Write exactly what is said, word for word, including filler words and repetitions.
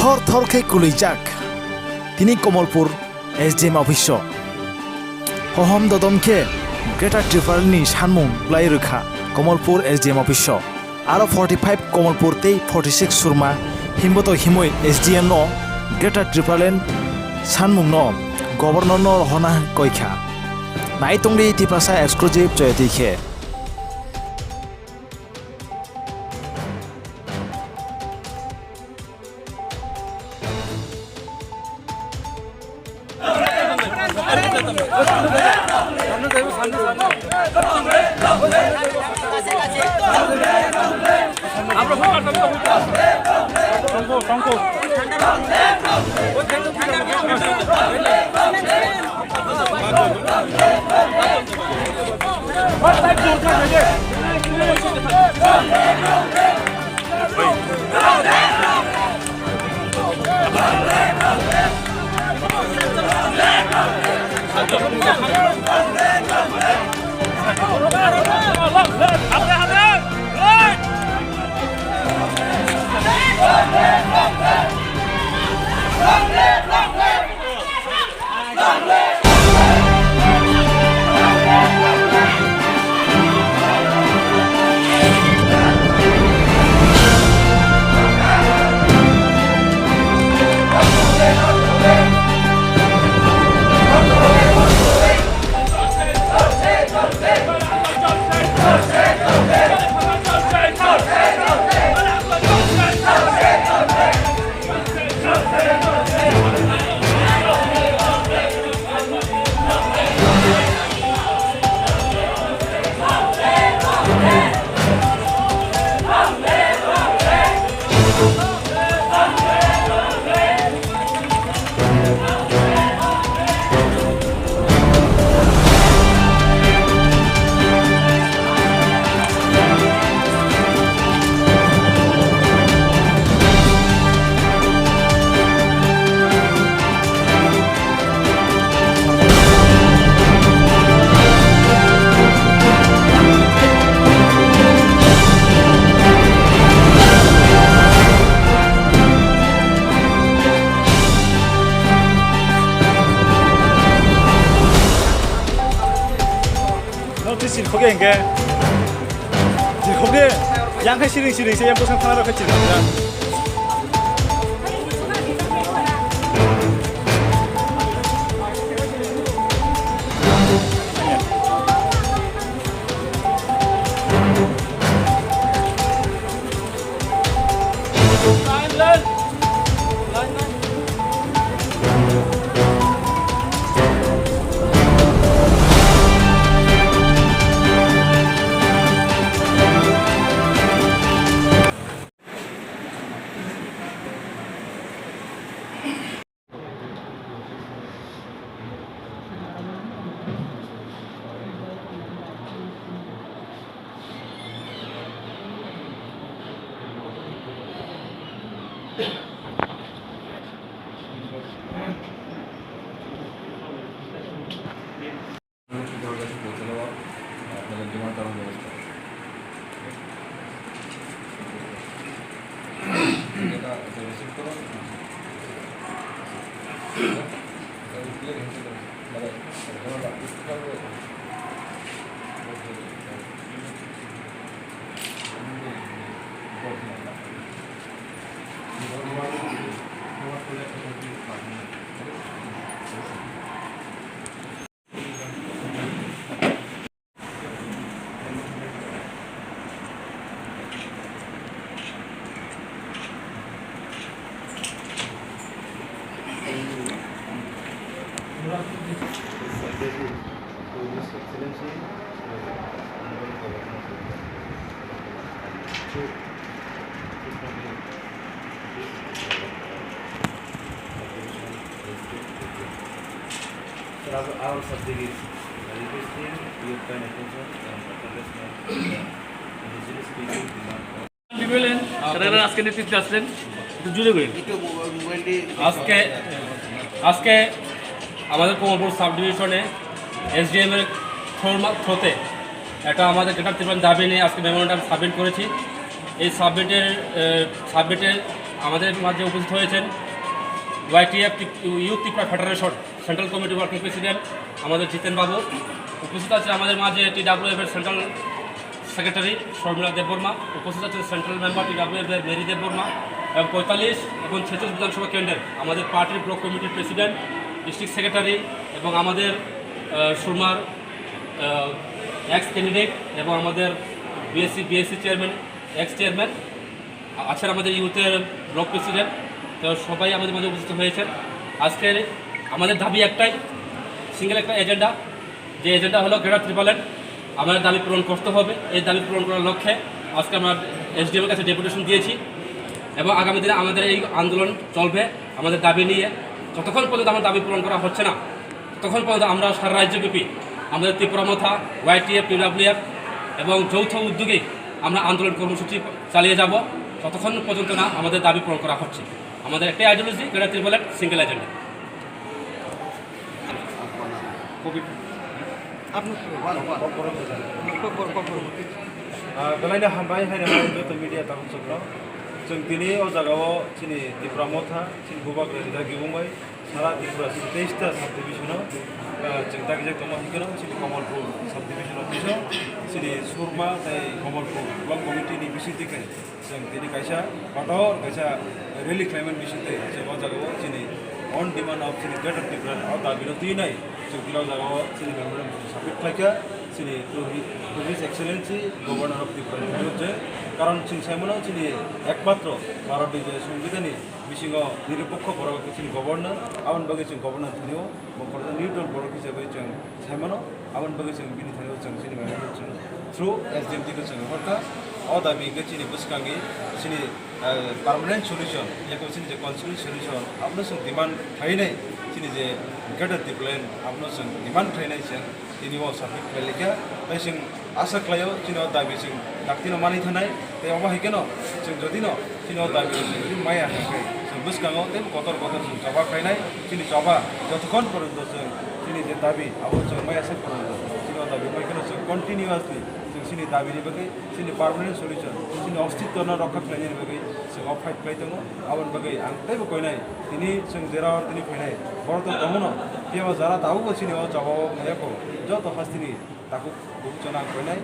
Thor thor khe kwlwijak tini Komolpur S D M office o. Hohom dodom khe Greater Tipraland ni sanmung bwlai rwkha Komolpur S D M office o. Aro forty five Komolpur tei forty six Surma himboto himoi S D M no Greater Tipraland sanmung no Governor no rohorna koikha. Naitongdi Tiprasa exclusive joyati khe. Notice in khoge hingke. Jikhoge yang khai siring siring se yang bosong thana rok khai siring ya. Sir, our, our subject is requesting your kind attention and acknowledgement that indigenous people demand for division, স্যারেরা আজকে নেতৃত্বে আসলেন, একটু জোরে বলেন। আজকে, আজকে আমাদের কমলপুর সাব ডিভিশনে এসডিএম এর থ্রোর মা-, থ্রোতে একটা আমাদের গ্রেটার ত্রিপুরার দাবি নিয়ে আজকে মেমোরেন্ডাম সাবমিট করেছি। এই সাবমিটের, এ, সাবমিটের আমাদের মাঝে উপস্থিত হয়েছেন ওয়াইটিএফ তি-, youth Tripura federation central committee working president আমাদের জিতেন বাবু, উপস্থিত আছে আমাদের মাঝে টিডাব্লিউএফ এর সেন্ট্রাল সেক্রেটারি শর্মিলা দেববর্মা, উপস্থিত আছেন সেন্ট্রাল মেম্বার টিডাব্লিউএফ এর মেরি দেববর্মা এবং পঁয়তাল্লিশ এবং ছেচল্লিশ বিধানসভা কেন্দ্রের আমাদের পার্টির ব্লক কমিটির প্রেসিডেন্ট, ডিস্ট্রিক্ট সেক্রেটারি এবং আমাদের আহ, সুরমার এক্স ক্যান্ডিডেট এবং আমাদের BSc BSc chairman, ex chairman, আছেন আমাদের ইউথের ব্লক প্রেসিডেন্ট। তো সবাই আমাদের মাঝে উপস্থিত হয়েছেন। আজকের আমাদের দাবি একটাই, সিঙ্গেল একটা এজেন্ডা, যে এজেন্ডা হলো গ্রেটার ত্রিপুরাল্যান্ড। আমাদের দাবি পূরণ করতে হবে। এই দাবি পূরণ করার লক্ষ্যে আজকে আমরা এসডিএম এর কাছে ডেপুটেশন দিয়েছি এবং আগামী দিনে আমাদের এই আন্দোলন চলবে। আমাদের দাবি নিয়ে যতক্ষণ পর্যন্ত আমার দাবি পূরণ করা হচ্ছে না, ততক্ষণ পর্যন্ত আমরা সারা রাজ্যব্যাপী আমাদের ত্রিপুরা মথা, ওয়াইটিএফ, টিডাব্লিউএফ এবং যৌথ উদ্যোগে আমরা আন্দোলন কর্মসূচি চালিয়ে যাব, ততক্ষণ পর্যন্ত না আমাদের দাবি পূরণ করা হচ্ছে। আমাদের একটাই ideology, greater Tripuraland, single agenda. Ah, belai no hambai hai rok joto media tabuk chwngno. Chwng tini o jaga o chini Tipra Motha, chini Bubagra Rijak Gibong bai sara Tripura chini teis ta sub division o, ah, chwng dagijak tongma hwnkhe no chini Kamalpur sub division o biso chini Surma tei Kamalpur block committee ni bising twi khe chwng tini kaisa kotor kaisa rally khlaimani bising twi chwng o jaga o chini on demand of chini Greater Tripura o dabi no twi nai chwng tini o jaga o chini memorandum submit khlai kha. Chini to hi-, to His Excellency Governor of Tripura ni je, karon chwng sai mano chini ekmatro Bharat ni je Songbidan ni bisingo nirupokho borok chini Governor, aboni bagwi chwng Governor thani o bo khoroksa neutral borok hisabai chwng sai mano, aboni bagwi chwng bini thani o chwng chini memorandum chwng through S D M D ko chwng hor kha. O dabi hwnkhe chini bwskango chini, eh, permanent solution, yakung chini je constitutional solution, abono chwng demand khlainai, chini je Greater Tipraland, abono chwng demand khlainai chwng. Tini o submit khlai laikha, tei chwng asa khlaio, chini o dabi chwng daktino manwi thanai, tei omo hai kheno chwng jodino chini o dabi chwng jodi maya hwnkhe, chwng bwskango tei kotor kotor chwng choba khlainai, chini choba jotokhon porjonto chwng chini je dabi abo chwng maya sak porjonto chini o dabi bai kheno chwng continuously chwng chini dabini bagwi chini permanent solution, chini ostitwno rokha khlainani bagwi chwng o fight khlai tongo. Aboni bagwi ang teibo koinai, tini chwng jera o tini phainai, borok to tongo no, phiya ba jara tabukbo chini o choba o maya kho, joto hasteni takhuk bukuchana ang koinai.